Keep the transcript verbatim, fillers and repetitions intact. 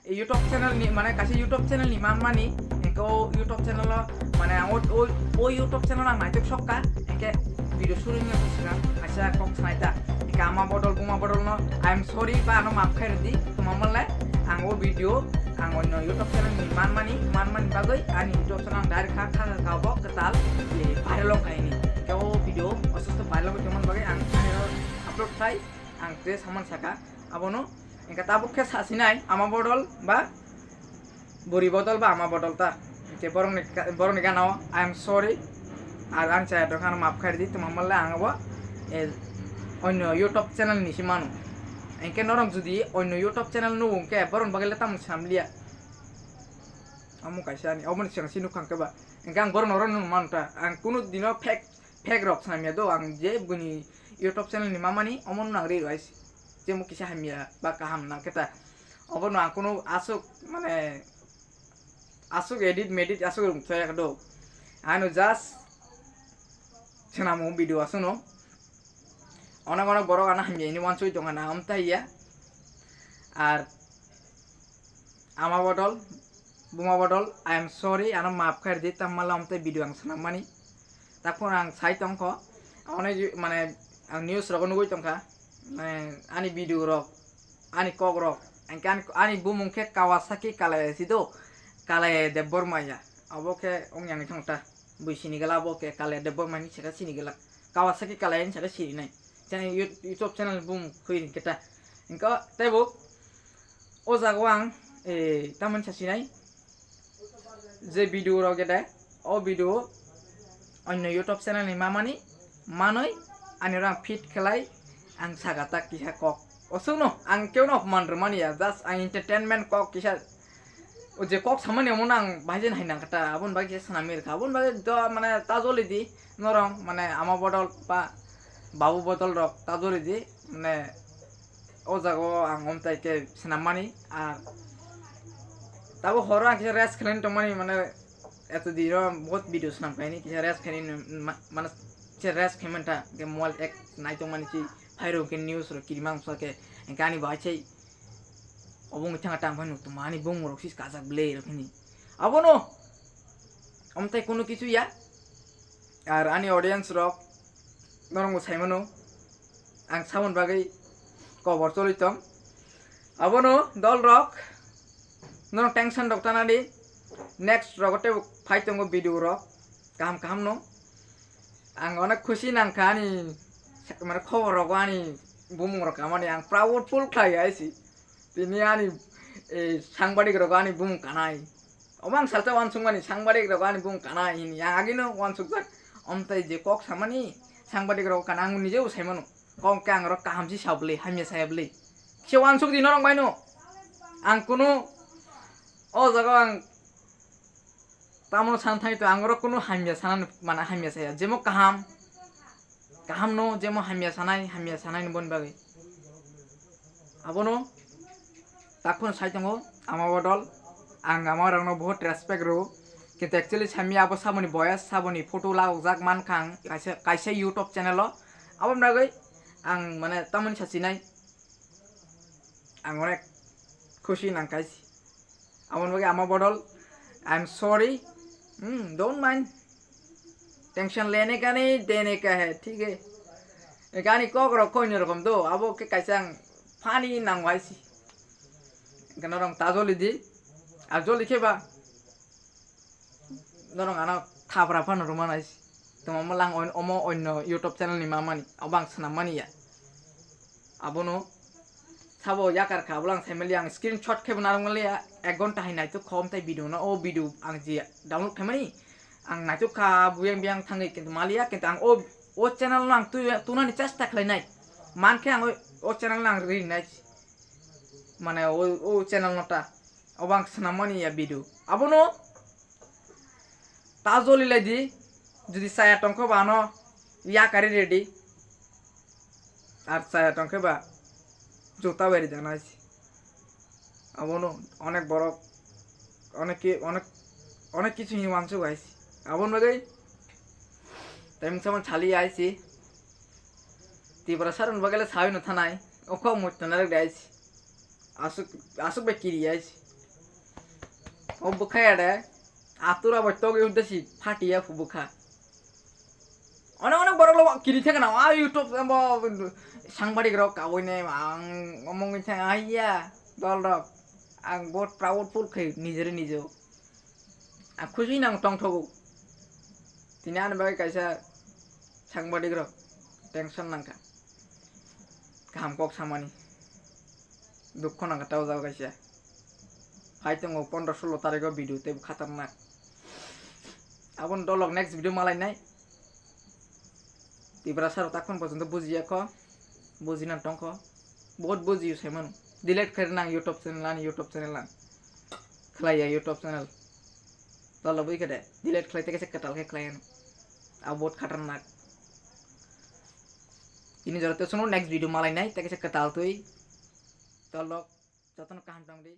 YouTube channel ni, mane kaisa YouTube channel ni manmani, engke o YouTube channel o, mane ang o, o, o YouTube channel ang naitok sokka, engke video shooting ni bwswk ang kaisa kok sanai ta, engke ama bodol buma bodol no I am sorry ba ano maaf khai rwdi, tuma manle ang o video ang onno YouTube channel ni manmani, manmani bagwi ani YouTube channel ang direct kha, kha, kha, kha bo kwtal, eh, viral wng kha ini, engke o video osusto viral wngwi tongmani bagwi ang ani upload khai, ang tei samani saka, abono engke tabuk khe sasinai ama bodol ba buri bodol ba ama bodol ta. Hinkhe borokni ka-, borokni gana o I am sorry. Ar ang chaya tongkha ano maaf khai ridi, tuma manle ang abo, eh, onno YouTube channel ni se mano. Hinkhe norok jodi onno YouTube channel nugo hinkhe borokni bagwi le tamo swnam liya. Amo kaisa ani, oboni swkang se nukha hinkhe ba. Hinkhe ang borokno oro nukmano ta. Ang kunu dino fake, fake rok swnam ya do. Ang je bini YouTube channel ni mamani omono nang ri rwai se. Jemo kisa hamya ba kaham nang khe ta. Obono ang kunu aswk mane aswk edit medit aswk rwng thaya do. Ano just swnamo video aswkno. Onek onek borok ano hamya hini wansugwi tongkha na, amtaiya. Ar ama bodol, buma bodol, I am sorry, ano maaf khai ridi, tamma lam tei video ang swnam mani. Takhor ang sai tongkho, onek mane ang news rogo nugwi tongkha, mane ani video rok, ani kok rok, ani, ani bumung khe Kawasaki Kalae si do, Kalae Debbarma ya, abo khe ong yang thang ta, bui sini gala abo khe Kalae Debbarma ni saka sini gala, Kawasaki Kalae ni saka sini nai, chani YouTube channel bumung khui ring khe ta, engko tei bo. O jaga o ang, eh, tamoni sasinai je video rok gede, o video onno YouTube channel ni mamani manwi ani oro ang fit khlai ang saka ta kisa kok. Osukno ang keuno man rwmani ya, just ang entertainment kok kisa. O je kok samani omono ang bahai jen hai nang kata, aboni bagwi kisa swnamwi rwkha. Aboni bagwi do mane ta joli di norong mane ama bodol ba babu bodol rok ta joli di mane. O jaga o ang omtai khe swnam mani, ar tabo horo ang kisa rest khlai tongmani, mane eto dino bahut video swnam khaini kisa rest khaini, ma-, mane kisa rest khaimanta, khe mobile ek nai tongmani chi phairo khe news rok kirima wngsa khe, khe ani bahai chai obo wngwi thangkha tang phai nuk tongma ani bumung rok si kajak ble rok hini. Abono omtai kunu kisu ya. Ar ani audience rok norok bo sai mano, ang samon bagwi kobor choli tong. Abono dol rok norok tension rok tana di, next rogo tei phai tongo video rok kaham kaham no. Ang onek khusi nangkha ani mane khobor rogo ani bumung rok kamani, ang proudful khlai aisi. Tini ani, eh, sangbadik rogo ani bumung kanai. Obo ang salsa wansukmani, sangbadik rok ani bumung kana hini, yang agino wansukjak. Omtai je kok samani, sangbadik rok kana ang nijebo saimano. Kok khe ang rok kaham si sabli, hamya saya bli. Se wansuk di norok baino. Ang kunu o jaga ang tamo san thai to ang rok kunu hamya sana mana hamya saya. Jemo kaham. Kaham no, jemo hamya sanai, hamya sanai ni boni bagwi. Abono takhon sai tongo, ama bodol, ang ama rokno bahut respect rwo. Kintu actually sami abo saboni boyes, saboni photo lagokjak mankha ang kaisa, kaisa YouTube channel o. Aboni bagwi ang mane tamoni sachinai, ang onek khusi nangkhaisi. Aboni bagwi ama bodol, I am sorry. Hmm, don't mind. Tension lene ka nahi, dene ka hai, thik hai. Gani kok rok koi ni rokom do, abo khe kaisa ang funny nang waisi. Gana rong ta joli di. Ar joli khe ba. Norong ano thapra phano rwma naisi. Tongma lang omo onno YouTube channel ni mamani. Abo ang swnam mani ya. Abono sabo yakar kha, abolang saimali ang screenshot khe bo narwk maliya, ek ghonta hai naitok kha omtai video no, o video ang je download khaimani, ang naitok kha buyang biyang thangwi, kintu maliya, kintu ang o, o channel no ang tu-, tunani chesta khlainai, mankhe ang o, o channel no ang rinai, mane o, o channel no ta, obo ang swnam mani ya video, abono ta joli lai di, jodi chaya tongkha ba ano yakari ready. Ar chaya tongkhe ba juta beri jana aisi. Abono onek borok, onek ki, onek, onek kichu hini wansuk aisi. Aboni bagwi tei mungsa man sali aisi. Tiprasa rokni bagwi le sawi no thanai. Okho mui tona rok de aisi. Asuk, asuk bai kiri aisi. O bwkha ya de, atura bai togwi hudda si phatiya phu bwkha. Onek onek borok lo kiri thekna, a YouTube embo sangbadik rok kawi ne ang omong thang aiya dol rok. Ang bo proud feel khai nijere nijo. Ang khusi nang tong thogo. Tini ani bagwi kaisa sangbadik rok tension nangkha. Kaham kok samani. Dukho nangkha tei o jaga kaisa. Phai tongo pondro solo tarikh o video tei khatarnak. Aboni dolok next video malainai. Tiprasa rok takhon porjonto bujiya kho. Bujina tongkho. Bahut bujiyo saimano. Delete khairnang YouTube channel ani YouTube channel ang. Khlaiya YouTube channel. Dolok bui khe de delete khlai tei kaisa kwtal khe khlai ano. Abo bahut khatarnak. Ini jora to sono next video malainai tei kaisa kwtal twi. Dolok jotono kaham tongdi.